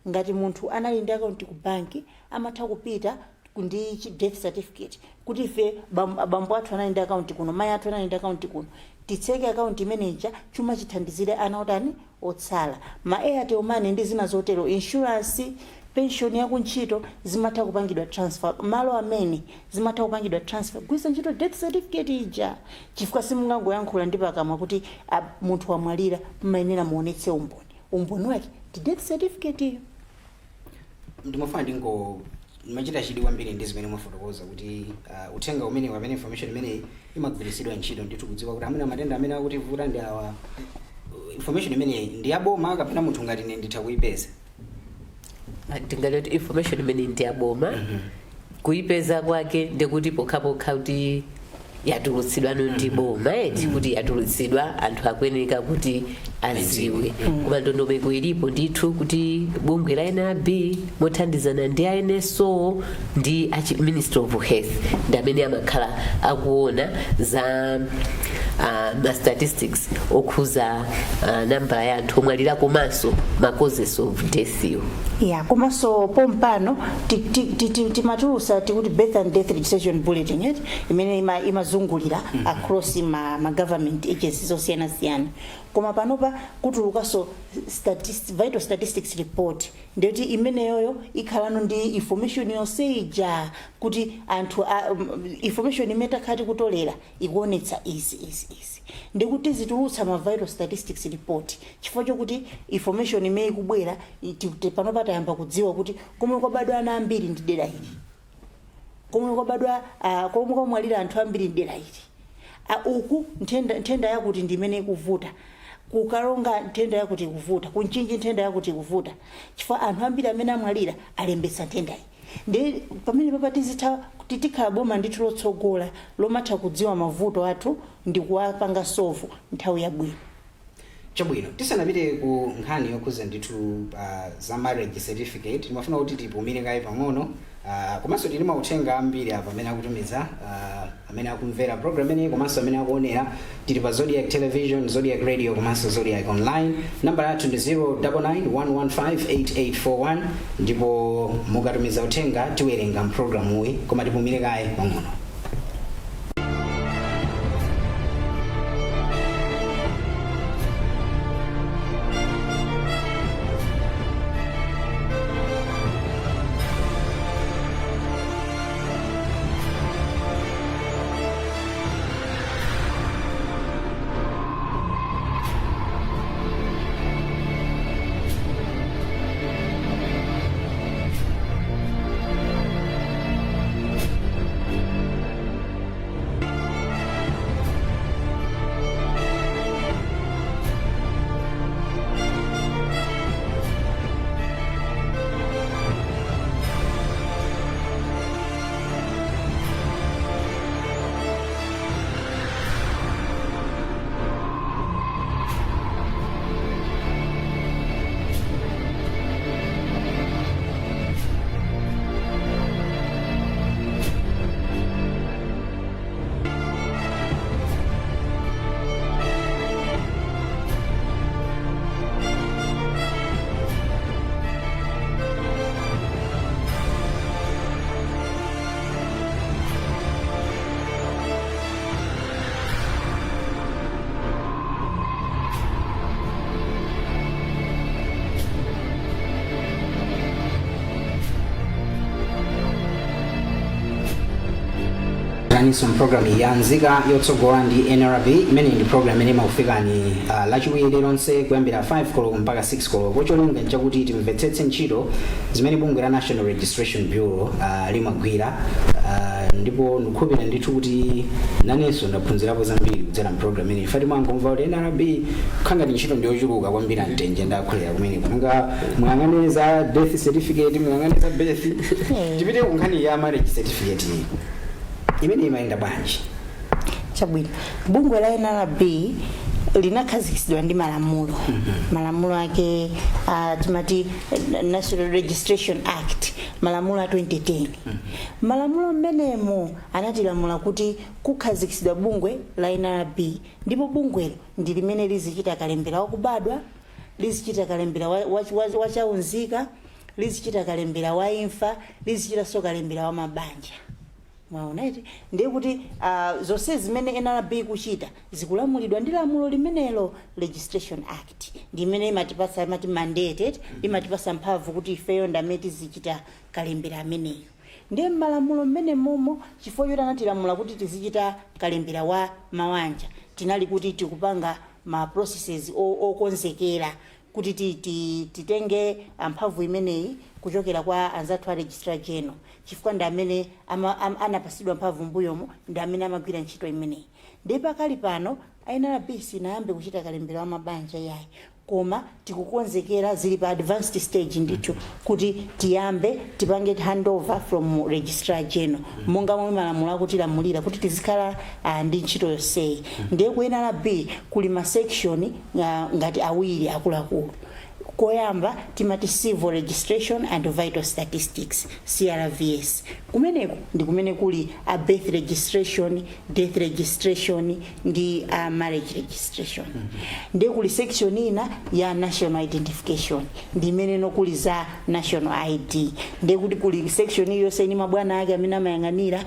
Ngati munthu anali ndi akaunti ku banki, amatha kupita ndi death certificate kuti ife abambo athu anali ndi akaunti kuno, mayi athu anali ndi akaunti kuno, titseke akaunti imeneja, chuma chithandizire ana otani, otsala. Ma Airtel Money ndi zina zotero, insurance, pension yakuntchito zimatha kupangidwa transfer, malo amene zimatha kupangidwa transfer kugwiritsa ntchito death certificate ija, chifukwa simungangoyankhula ndi pakamwa kuti munthu wamwalira. Mmayenera muonetse umboni. Umboni wake ndi death certificate iyo. Ndimafuna ndingo machita chidwi kwambiri ndi zimene mwafotokoza kuti uthenga umene amene information imeneyi imagwiritsidwa ntchito ndithu kudziwa kuti amene matenda amene akutivuta ndi awa. Information imeneyi ndi yaboma kapena munthu ngati ine nditha kuyipeza? Ndingati kuti information imene ndi yaboma. Kuipeza kwake ndikuti pokhapokha kuti yatulutsidwano ndi boma, eti, kuti yatulutsidwa, anthu akuyeneka kuti aziwe. Koma ndondomeko ilipo ndithu kuti bungwe la NRB mothandizana ndi NSO ndi achi Ministry of Health ndi amene amakhala akuona za ma statistics okhuza nambala ya anthu omwalira komanso ma causes of death yo. Ya, komanso pompano timatulusa tikuti birth and death registration bulletin, eti, imene imazungulira across ma government agencies osiyanasiyana. Koma panopa kutulukanso vital statistics report, ndiyoti imeneyoyo ikhalano ndi information yonse ija, kuti anthu information imene takhala tikutolera ikuonetsa izi, izi, izi, ndikuti zitulutsa ma vital statistics report, chifukwa chokuti information imene ikubwera panopa tayamba kudziwa kuti komwe kwabadwa ana ambiri ndi dera ili, komwe kwabadwa komwe kwamwalira anthu ambiri ndi dera ili, uku nthenda yakuti ndi imene ikuvuta, kukalonga nthenda yakuti ikuvuta, kunchinji nthenda yakuti ikuvuta, chifukwa anthu ambiri amene amwalira alembetsa nthendayi. Ndi pamene papa tizitha kuti tikhala boma ndithu lotsogola lomatha kudziwa mavuto athu ndi kuwapanga solve nthawi yabwino. Chabwino, tisanapite ku nkhani yokhuza ndithu za marriage certificate, timafuna kuti tipumire kaye pang'ono. Komanso tili mauthenga ambiri apa amene akutumiza amene akumvera program imeneyi komanso amene akuonera. Tili pa Zodiac Television, Zodiac Radio komanso Zodiac Online. Nambala yathu ndi 0991158841, ndipo mukatumiza uthenga tiwerenga mpulogalamuyi, koma tipumire kaye pang'ono. Takulandiraninso mpulogalamu ya Nzika Yotsogola ndi NRB, imene ndi program imene imakufikani Lachiwiri lonse kuyambira 5 koloko mpaka 6 koloko. Cholinga nchakuti timvetsetse ntchito zimene bungwe la National Registration Bureau limagwira, ndipo ndikukhulupirira ndithu kuti nanenso ndaphunzirapo zambiri kudzera mpulogalamu imeneyi. Fati mwangomva kuti NRB, kukhala ngati ntchito ndiyochuluka kwambiri, amtenje ndakhulira kumeneko. Nanga muyang'ane za death certificate, muyang'ane za birth. Tipite ku nkhani ya marriage certificate iyi, imene imayenda bwanji? Chabwino, bungwe la NRB linakhazikitsidwa ndi malamulo. Malamulo ake timati National Registration Act, malamulo a 2010. Malamulo mmenemo anatilamula kuti kukhazikitsidwa bungwe la NRB, ndipo bungwelo ndi limene lizichita kalembera wakubadwa, lizichita kalembera wachaunzika, lizichita kalembera wa imfa, lizichitanso kalembera wa mabanja. Mwaona iti? Ndiye kuti zonse zimene NRB ikuchita zikulamulidwa ndi lamulo limenelo, Registration Act, ndi imene imatipasa, imati mandated, imatipasa mphamvu kuti ifeyo ndamene tizichita kalembera ameneyo. Ndiye mmalamulo mmene momo, chifukwa choti anatilamula kuti tizichita kalembera wa mawanja, tinali kuti tikupanga ma processes okonzekera kuti titenge mphamvu imeneyi kuchokera kwa anzathu a Registrar General, chifukwa ndi amene anapasidwa mphamvu mbuyomo, ndi amene amagwira ntchito imeneyi. Ndiye pakali pano NRB sinayambe kuchita kalembera wa mabanja yayi, koma tikukonzekera, zili pa advanced stage ndithu kuti tiyambe tipange handover from Registrar General, monga momwe malamulo akutilamulira kuti tizikhala ndi ntchito yonseyi. Ndiye ku NRB kuli ma section ngati awiri akuluakulu. Koyamba timati Civil Registration and Vital Statistics, CRVS. Kumeneku ndi kumene kuli a birth registration, death registration ndi a marriage registration. Ndiye kuli section ina ya national identification, ndi imeneno kuli za national ID. Ndiye kuti kuli section iliyonse ini mabwana ake amene amayang'anira,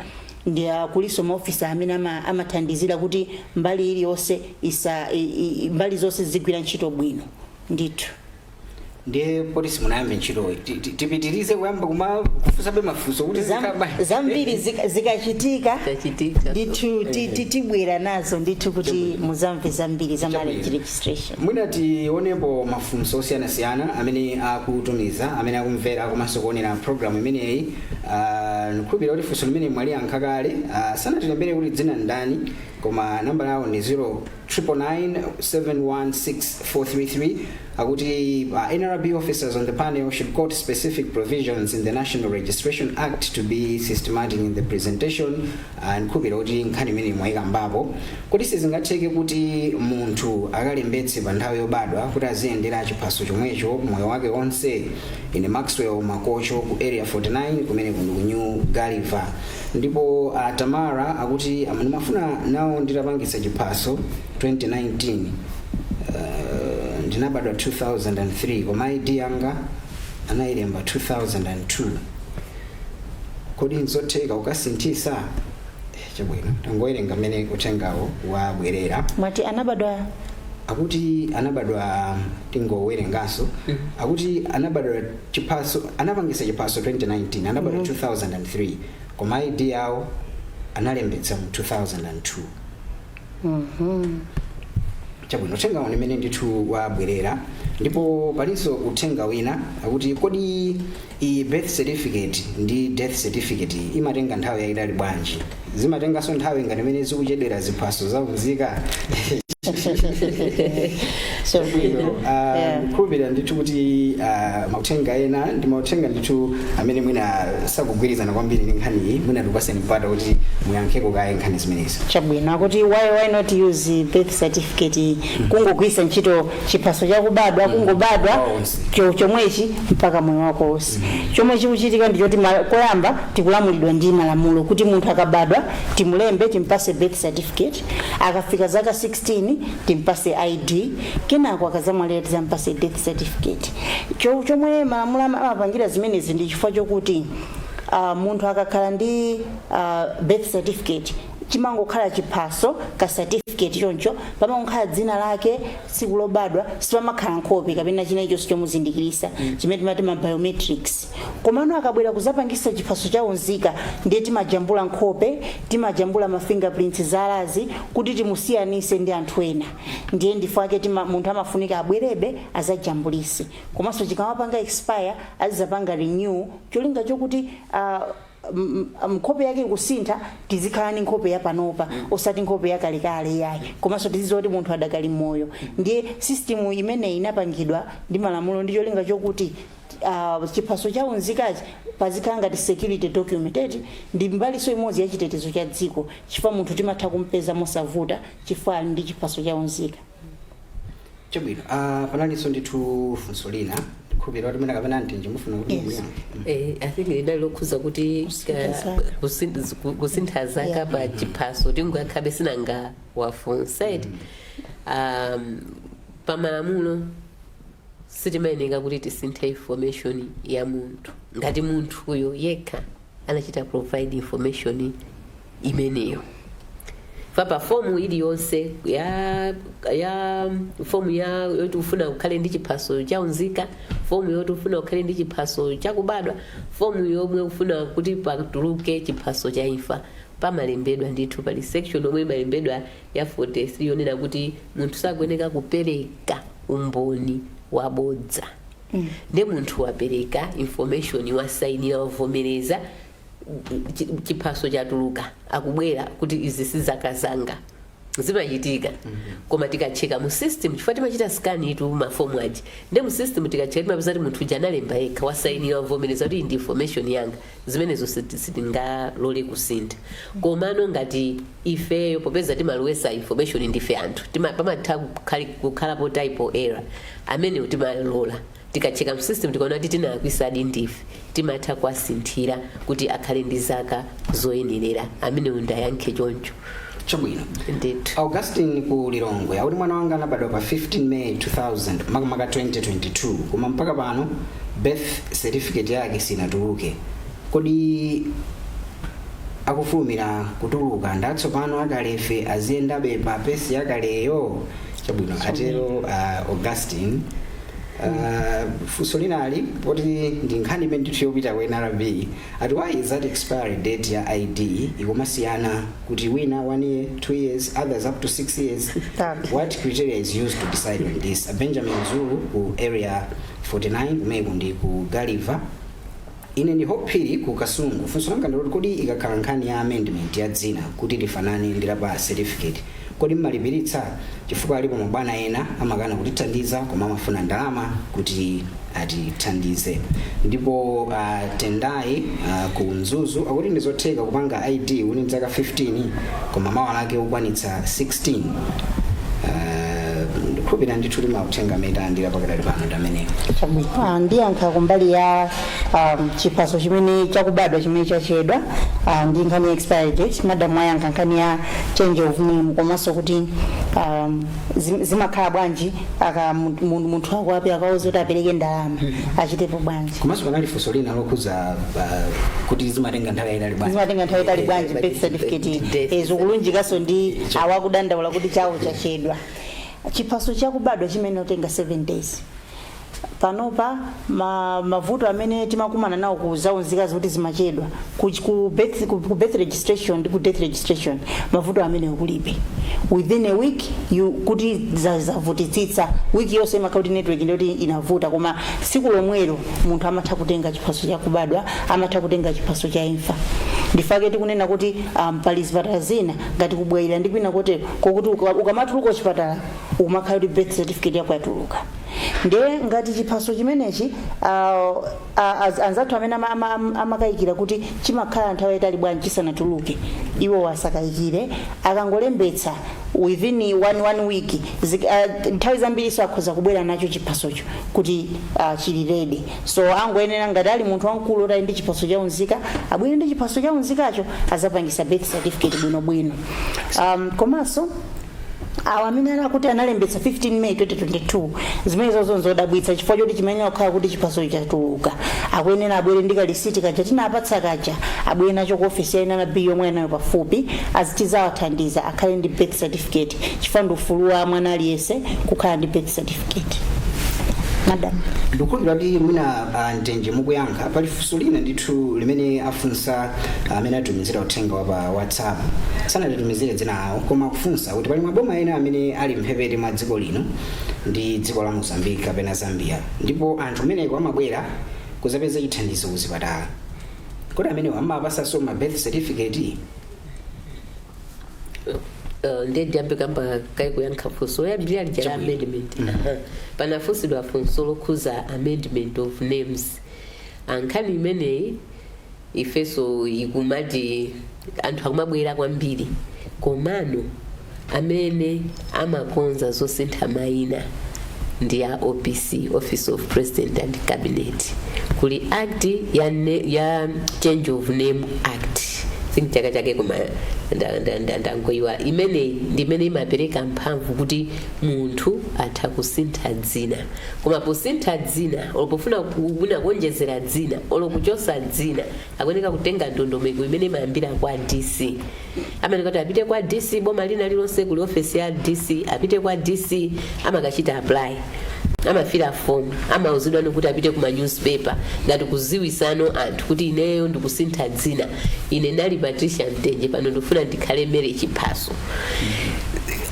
ndi kuliso maofisa amene amathandizira kuti mbali iliyonse isa mbali zonse zigwira ntchito bwino ndithu. Ndiye poti simunayambe ntchitoyi, tipitirize kuyamba kuma kufunsabe mafunso kuti Zambiri zikachitika Zikachitika. ndithu tibwera nazo ndithu kuti muzamve zambiri za marriage registration. Mwina tionepo mafunso osiyanasiyana amene akutumiza amene akumvera komanso kuonera programu imeneyi. Ndikhulupirira kuti funso limene mwaliyankha kale. Sanatilembere kuti dzina ndani, koma namba yawo ndi 0999716433. Akuti NRB officers on the panel should quote specific provisions in the National Registration Act to be systematic in the presentation. Ndikhulupirira kuti nkhani imene mwayikambapo. Kuti sizingatheke kuti munthu akalembetse pa nthawi yobadwa kuti aziyendera chiphaso chomwecho moyo wake wonse? Ine Maxwell Makocho ku Area 49, kumene kundi ku New Gulliver. Ndipo Tamara akuti ndimafuna nawo nditapangitsa chiphaso 2019, ndinabadwa 2003 koma ID yanga anayilemba 2002. Kodi nzotheka kukasinthisa? Chabwino, tangowerenga mmene uthengawo wabwerera. Mwati anabadwa? Akuti anabadwa, tingowerenganso, akuti anabadwa chiphaso, anapangisa chiphaso 2019, anabadwa 2003 koma ID yawo analembetsa mu 2002. Chabwino, uthenga umene ndithu wabwerera. Ndipo palinso uthenga wina, akuti kodi iyi birth certificate ndi death certificate imatenga nthawi yayitali bwanji? Zimatenganso nthawi ngati imene zikuchedwera ziphaso zaunzika? Chabwino. Ndikhulupirira ndithu kuti mauthenga ena ndi mauthenga ndithu amene mwina sakugwirizana kwambiri ndi nkhaniyi. Mwina tikupaseni mpata kuti muyankheko kaye nkhani zimenezi. Chabwino, akuti why not use birth certificate, kungogwiritsa ntchito chiphaso chakubadwa, kungobadwa Wonse. Chomwechi mpaka moyo wako wonse. Chomwe chikuchitika ndi choti koyamba tikulamulidwa ndi malamulo kuti munthu akabadwa timulembe, timpase birth certificate, akafika zaka 16 timpase ID, kenako akazamwalira tizampase death certificate. Chomwe malamulo amapangira zimenezi ndi chifukwa chokuti munthu akakhala ndi birth certificate, chimangokhala chiphaso ka certificate. certificate choncho pamakhala dzina lake, tsiku lobadwa, sipamakhala nkhope kapena china ichonse chomuzindikirisa, chimene timati ma biometrics. Komano akabwera kuzapangisa chiphaso cha unzika, ndiye timajambula nkhope, timajambula ma fingerprints, zalazi, kuti timusiyanise ndi anthu ena. Ndiye ndifo ake munthu amafunika abwerebe azajambulise, komanso chikamapanga expire azizapanga renew, cholinga chokuti nkhope yake ikusintha, tizikhala ndi nkhope yapanopa, osati nkhope yakalekale yayi, komanso tizidziwa kuti munthu adakali moyo. Ndiye system imeneyi inapangidwa ndi malamulo ndi cholinga chokuti chiphaso cha unzikachi pazikhala ngati security document, eti, ndi mbaliso imodzi ya chitetezo cha dziko, chifukwa munthu timatha kumpeza mosavuta chifukwa ali ndi chiphaso cha unzika. Chabwino. Panalinso ndithu funso lina, ndikhulupirira kuti mwina kapena mtenje mufuna kuti Yes. muyankhe. I think linali lokhuza kuti Kusintha zaka. kusintha zaka pa chiphaso, tingakhabe sinanga wafunsa eti. Pamalamulo sitimayeneka kuti tisinthe information ya munthu ngati munthu uyo yekha anachita provide information imeneyo. Pa fomu iliyonse ya fomu ya yoti ufuna ukhale ndi chiphaso cha unzika, fomu yoti ufuna ukhale ndi chiphaso chakubadwa, fomu yomwe ufuna kuti patuluke chiphaso cha imfa, pamalembedwa ndithu, pali section yomwe imalembedwa ya 43 yonena kuti munthu sakuyeneka kupereka umboni wabodza. Ndi munthu wapereka information, wasayinira, wavomereza, chiphaso chatuluka, akubwera kuti izi si zaka zanga. Zimachitika, koma tikacheka mu system, chifukwa timachita scan itu mafomu aja, ndi mu system tikacheka timapeza kuti munthu uja analemba yekha, wasayinira, wavomereza kuti iyi ndi information yanga. Zimenezo sitingalole kusintha. Komano ngati ifeyo, popeza timalowesa information ndife anthu, pamatha kukhalapo typo error, amene timalola. Tikacheka mu system, tikaona kuti tinalakwisadi ndife, timatha kuwasinthira kuti akhale ndi zaka zoyenerera. Amene ndayankhe choncho. Chabwino. Ndithu. Augustine ku Lilongwe akuti mwana wanga anabadwa pa 15 May 2000, makamaka 2022, koma mpaka pano birth certificate yake sinatuluke. Kodi akufulumira kutuluka ndatsopano, akalefe aziyendabe pa pace yakaleyo? Chabwino, atero Augustine. Funso linali poti ndi nkhani imene ndithu yopita ku NRB, ati why is that expiry date ya ID ikumasiyana, kuti wina 1 year, 2 years, others up to 6 years? Okay. What criteria is used to decide on this? Benjamin Zulu ku Area 49, kumeko ndi ku Galiva. Ine ndi Hope Phiri ku Kasungu. Funso langa ndiloti kodi ikakhala nkhani ya amendment ya dzina kuti lifanane ndi la pa certificate, kodi mmalipiritsa? Chifukwa alipo mabwana ena amakana kutithandiza koma amafuna ndalama kuti atithandize. Ndipo Tendai ku Mzuzu akuti ndizotheka kupanga ID uli mzaka 15 koma mawa lake ukwanitsa 16? Ndikhulupirira ndithu timauthenga amene talandira pakadali pano ndi amenewo. Chabwino. Ndiyankha kumbali ya chiphaso chimene chakubadwa chimene chachedwa, ndi nkhani ya expiry date. Madam ayankha nkhani ya change of name, komanso kuti zimakhala bwanji aka munthu ako ape akauza kuti apereke ndalama, achitepo bwanji? Komanso panali funso lina lokhuza kuti zimatenga nthawi yayitali bwanji. Zimatenga nthawi itali bwanji birth certificate? Death. Zikulunjikanso ndi awakudandaula kuti chawo chachedwa. Chiphaso chakubadwa chimene utenga 7 days. Panopa mavuto amene timakumana nawo ku zaunzika zoti zimachedwa ku birth registration ndi ku death registration, mavuto amene kulibe. Within a week you kuti zavutitsitsa wiki yonse, imakhala kuti network ndiyoti inavuta, koma tsiku lomwelo munthu amatha kutenga chiphaso chakubadwa, amatha kutenga chiphaso cha imfa. Ndifake tikunena kuti pali zipatala zina ngati kubwera ndi kwina kotero kokuti ukamatuluka kuchipatala umakhala kuti birth certificate yako yatuluka. Ndiye ngati chiphaso chimenechi, anzathu amene amakayikira kuti chimakhala nthawi yayitali bwanji chisanatuluke, iwo wasakayikire. Akangolembetsa, within one week, nthawi zambiri akhoza kubwera nacho chiphasocho kuti chili ready. So angoyenera, ngati ali munthu wamkulu oti ali ndi chiphaso chaunzika, abwere ndi chiphaso chaunzikacho azapangisa birth certificate bwinobwino. Komanso Awa amene anakuti analembetsa 15 May 2022, zimene zozo nzodabwitsa, chifukwa choti chimene kukhala kuti chiphaso chatuluka, akuyenera abwere ndi kalisiti kaja tinapatsa kaja, abwere nacho ku ofisi ya NRB yomwe anayo pafupi, azitizawathandiza akhale ndi birth certificate, chifukwa ndi ufulu wa mwana aliyense kukhala ndi birth certificate, madam. Ndikukhulupirira kuti mwina Mtenje mukuyankha, pali funso lina ndithu limene afunsa amene atumizira uthenga wa pa WhatsApp. Sanatitumizire dzina awo, koma akufunsa kuti pali maboma ena amene ali mphepete mwa dziko lino ndi dziko la Mozambique kapena Zambia, ndipo anthu ameneko amabwera kuzapeza chithandizo kuzipatala. Kodi amenewo amapasanso ma birth certificate? Ndiye ndiyambe kamba kai kuyankha funso loyambirira lija la Chabwino. amendment. Aha. Panafunsidwa funso lokhuza amendment of names. Ankhani imeneyi ifeso ikumati anthu akumabwera kwambiri, komano amene amakonza zosintha mayina ndi ya OPC, Office of President and Cabinet. Kuli act ya Change of Name Act, think chaka chake koma ndangoyiwa. Imeneyi ndi imene imapereka mphamvu kuti munthu atha kusintha dzina, koma posintha dzina olo pofuna kuna kuonjezera dzina olo kuchosa dzina, akuyeneka kutenga ndondomeko imene imayambira kwa DC. Amene kuti apite kwa DC, boma lina lilonse kuli ofesi ya DC, apite kwa DC, amakachita apply, amafila form, amauzidwa kuti apite kuma newspaper ngati kuziwisano anthu kuti ineyo ndikusintha dzina, ine nali Patricia Mtenje, pano ndikufuna ndikhale Mary Chiphaso.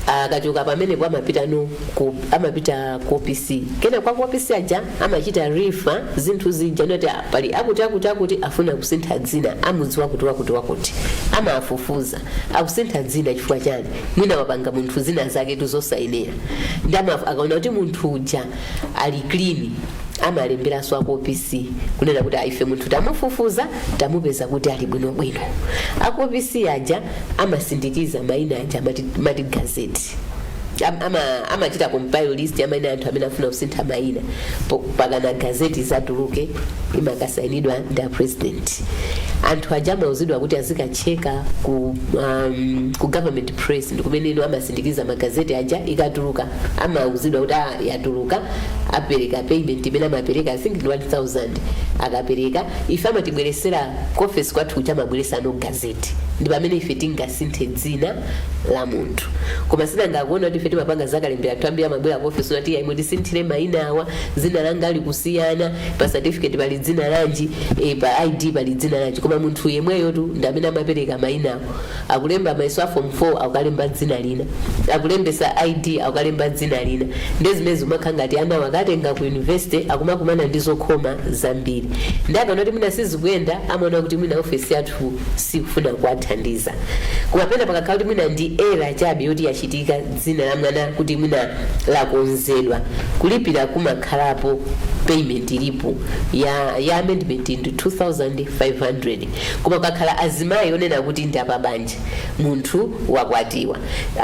Akachoka pamenepo amapita no ku, amapita ku OPC. Kena kwa ku OPC aja amachita refer zinthu zija noti pali akuti akuti akuti afuna kusintha dzina, amudziwa kuti wakuti wakuti, amafufuza akusintha dzina chifukwa chani, mwina wapanga munthu zina zake tuzosayenera, ndi akaona kuti munthu uja ali clean, amalemberanso aku OPC kunena kuti, "Ah, ife munthu tamufufuza, tamupeza kuti ali bwinobwino." Aku OPC aja amasindikiza mayina aja, amati gazette. Amachita compile list ya mayina anthu amene afuna kusintha mayina pakana gazette zatuluke, imakasayinidwa ndi a president. Anthu aja amauzidwa kuti azikacheka ku Government Press, ndi kumene ino amasindikiza magazeti aja. Ikatuluka amauzidwa kuti, ah, yatuluka, apereka payment imene amapereka, I think ndi 1000. Akapereka, ife amatibweresera ku office kwathu kuja, amabweresa no gazette, ndi pamene ife tingasinthe dzina la munthu. Koma sinangakuona kuti ife timapanga zakalembera, anthu ambiri amabwera ku office nati, "Imwe tisinthire mayina awa, dzina langa likusiyana, pa certificate pali dzina lanji, pa ID pali dzina lanji?" Koma munthu yemweyo tu ndi amene amapereka mayinawo. Akulemba mayeso a form 4 akukalemba dzina lina, akulembesa ID akukalemba dzina lina. Ndi zimene zimakhala ngati ana akatenga ku university akumakumana ndi zokhoma zambiri. Ndi akaona kuti mwina sizikuyenda, amaona kuti mwina ofesi yathu sikufuna kuwathandiza. Koma pena pakakhala kuti mwina ndi error chabe yoti yachitika, dzina la mwana kuti mwina lakonzedwa, kulipira kumakhalapo, payment ilipo ya amendment ndi 2500. Koma kakhala azimayi onena kuti ndi apabanja, munthu wakwatiwa,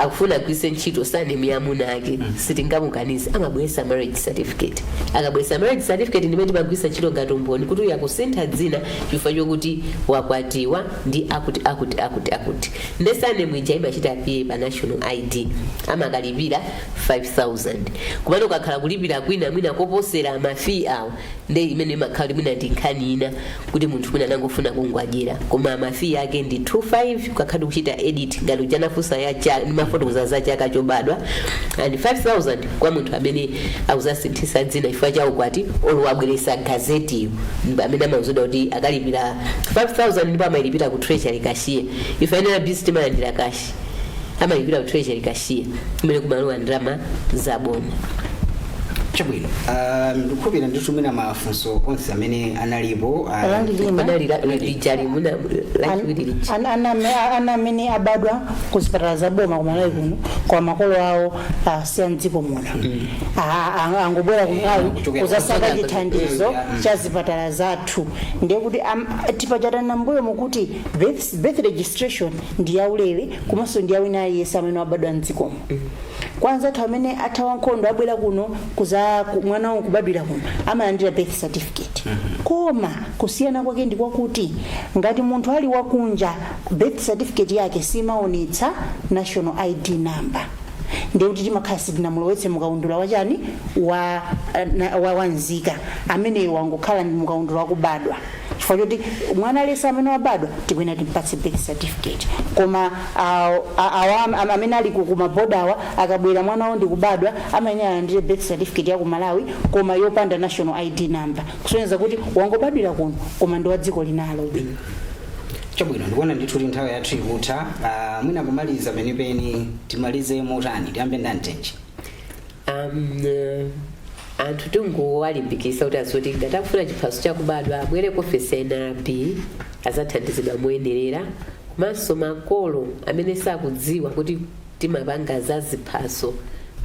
akufuna agwiritse ntchito surname ya amuna ake, sitingamukanize, amabweresa marriage certificate. Akabweresa marriage certificate, ndimene timagwiritsa ntchito ngati umboni kuti uyu akusintha dzina chifukwa chokuti wakwatiwa ndi akuti akuti akuti akuti. Nde surname ija imachita appear pa national ID, amakalipira 5000. Kumene ukakhala kulipira kwina mwina koposera ma fee awo, nde imene imakhala kuti mwina ndi nkhani ina, kuti munthu mwina anangofuna kungwadyera. Koma ma fee yake ndi 25 ukakhala kuchita edit ngati ujanafunsa ya cha mafotokoza za chaka chobadwa, and 5000 kwa munthu amene akuzasinthisa dzina chifukwa cha ukwati olo wabweresa gazetiyo, amene amauzidwa kuti akalipira 5000, ndipo amayilipira ku treasury cashier. Ife NRB timalandira cash, amalipira ku treasury cashier kumene kumalowa ndalama zaboma. Chabwino, ndikukhulupirira ndithu mwina mafunso onse amene analipo Panali lina. Panali lijali muna lachiwiri lija. Ana amene abadwa ku zipatala za boma kumalawi kuno, kwa makolo awo asiya mdziko muno, angobwera kumalawi kuzasaka chithandizo cha zipatala zathu, ndiye kuti tipachatana mbuyo mukuti birth registration ndi yaulere, komanso ndi yawina aliyense amene wabadwa mdzikomo. Kwanza athu amene athawa nkhondo abwera kuno kuza mwana wawo kubadwira kuno, amalandira birth certificate. Koma kusiyana kwake ndi kwakuti ngati munthu ali wakunja, birth certificate yake simaonetsa national ID number. Ndiye kuti timakhala sitinamulowetse mukaundula wachani, wa nzika. Ameneyo wangokhala ndi mukaundula wakubadwa, chifukwa choti mwana aliyense amene wabadwa tikuyenera timpatse birth certificate. Koma awa amene ali kumaboda awa, akabwera mwana wawo ndikubadwa, amayenera alandire birth certificate ya ku Malawi koma yopanda national ID number, kusonyeza kuti wangobadwira kuno koma ndi wa dziko linalobe. Chabwino, ndikuona ndithu kuti nthawi yathu ikutha. Mwina kumaliza penipeni, timalize motani? Tiyambe ndi Mtenje. Anthu tingowalimbikisa kuti azoti ngati akufuna chiphaso chakubadwa abwere ku ofesi ya NRB, azathandizidwa moyenerera. Komanso makolo amene sakudziwa kuti timapanga za ziphaso,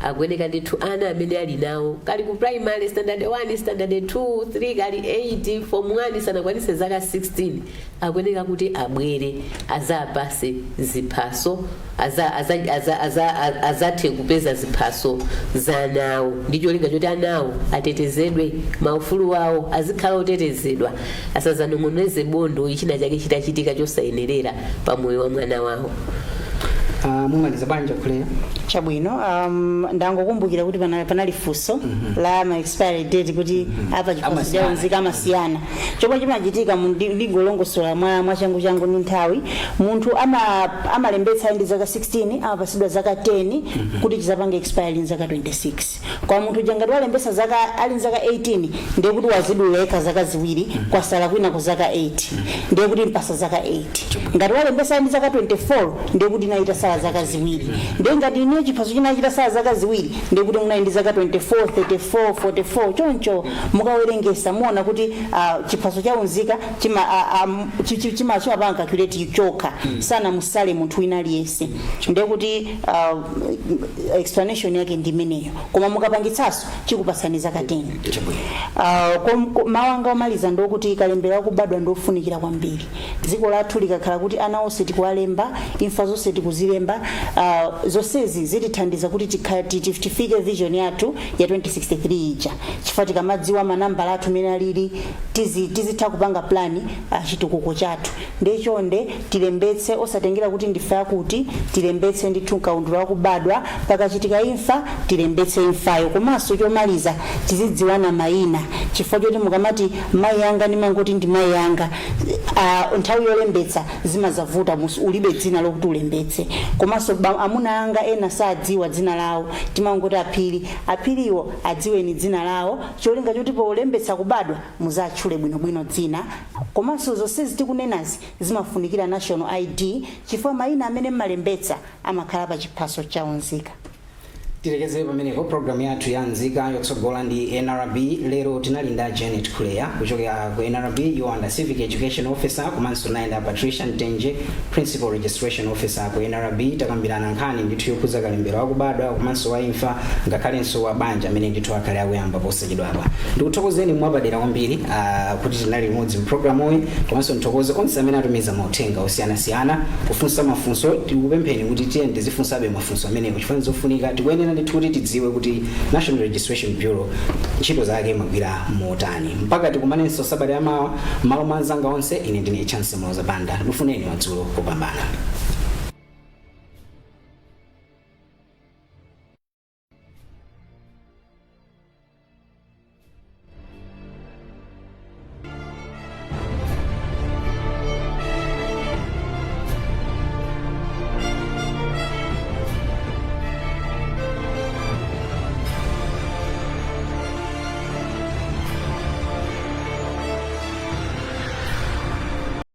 akuyeneka ndithu ana amene ali nawo kali ku primary, standard 1, standard 2, 3, kali 8, form 1, sanakwanise zaka 16, akuyeneka kuti abwere azapase ziphaso, azathe kupeza ziphaso za anawo ndi cholinga choti anawo atetezedwe, maufulu wawo azikhala otetezedwa, asazanong'oneze bondo china chake chitachitika chosayenerera pa moyo wa mwana wawo. Mumaliza bwanji, Khuleya? Chabwino, ndangokumbukira kuti panali funso la ma expiry date, kuti apa chiphaso Amasiyana. chaunzika amasiyana. Chomwe chimachitika, ndingolongosola mwa changu changu ndi nthawi, munthu amalembetsa ali ndi zaka 16, amapasidwa zaka 10 kuti chizapange expire ndi zaka 26. Kwa munthu jangati walembetsa zaka ali zaka 18, ndiye kuti wazidula yekha zaka 2, kwasala kwina ku zaka 8, ndiye kuti mpasa zaka 8. Ngati walembetsa ali ndi zaka 24, ndiye kuti naita sala zaka 2. Ndiye ngati iniyo chiphaso chinachita sala zaka 2, ndiye kuti munali ndi zaka 24, 34, 44. Choncho mukawerengesa muona kuti chiphaso chaunzika chima chimapanga calculate chokha, sana musale munthu wina aliyense. Ndiye kuti explanation yake ndi imeneyo, koma mukapangitsanso chikupasani zaka 10. Chabwino. Mawu anga omaliza ndokuti kalembera wakubadwa ndofunikira kwambiri. Dziko lathu likakhala kuti ana onse tikuwalemba, imfa zonse tikuzilemba, zonsezi zitithandiza kuti tifike vision yathu ya 2063 ija, chifukwa tikamadziwa manambala athu mene alili, tizitha kupanga plan chitukuko chathu. Ndechonde tilembetse, osatengera kuti ndife akuti, tilembetse ndithu mkaundula wakubadwa. Pakachitika imfa, tilembetse imfayo. Komanso chomaliza, tizidziwana mayina, chifukwa choti mukamati mayi anga, ndimangoti ndi mayi anga, nthawi yolembetsa zimazavuta, ulibe dzina lokuti ulembetse. Komanso amuna anga ena sadziwa dzina lawo, timangoti aphiri. Aphiriwo adziweni dzina lawo, cholinga choti polembetsa kubadwa muzatchule bwinobwino dzina. Komanso zonsezi tikunenazi zimafunikira national ID, chifukwa mayina amene mmalembetsa amakhala pa chiphaso chaunzika. Tilekeze pamenepo programu yathu ya Nzika Yotsogola ndi NRB. Lero tinali nda Janet Khuleya kuchokera ku NRB, Yowanda civic education officer, komanso nayenda Patricia Mtenje, principal registration officer ku NRB. Takambirana nkhani ndithu yokhudza kalembera wakubadwa komanso wa imfa, ngakhalenso wa banja, amene ndithu akhale akuyamba posachedwapa. Ndikuthokozeni mwapadera kwambiri kuti tinali limodzi mpulogalamuyi, komanso nthokoze onse amene atumiza mauthenga osiyanasiyana kufunsa mafunso. Tikupempheni kuti tiye tizifunsabe mafunso amenewo, chifukwa zofunika tikuyenera ndithu kuti tidziwe kuti National Registration Bureau ntchito zake imagwira motani. Mpaka tikumanenso sabata yamawa, m'malo mwa anzanga onse, ine ndine Chance Mloza Banda. Ndifuneni madzulo kopambana.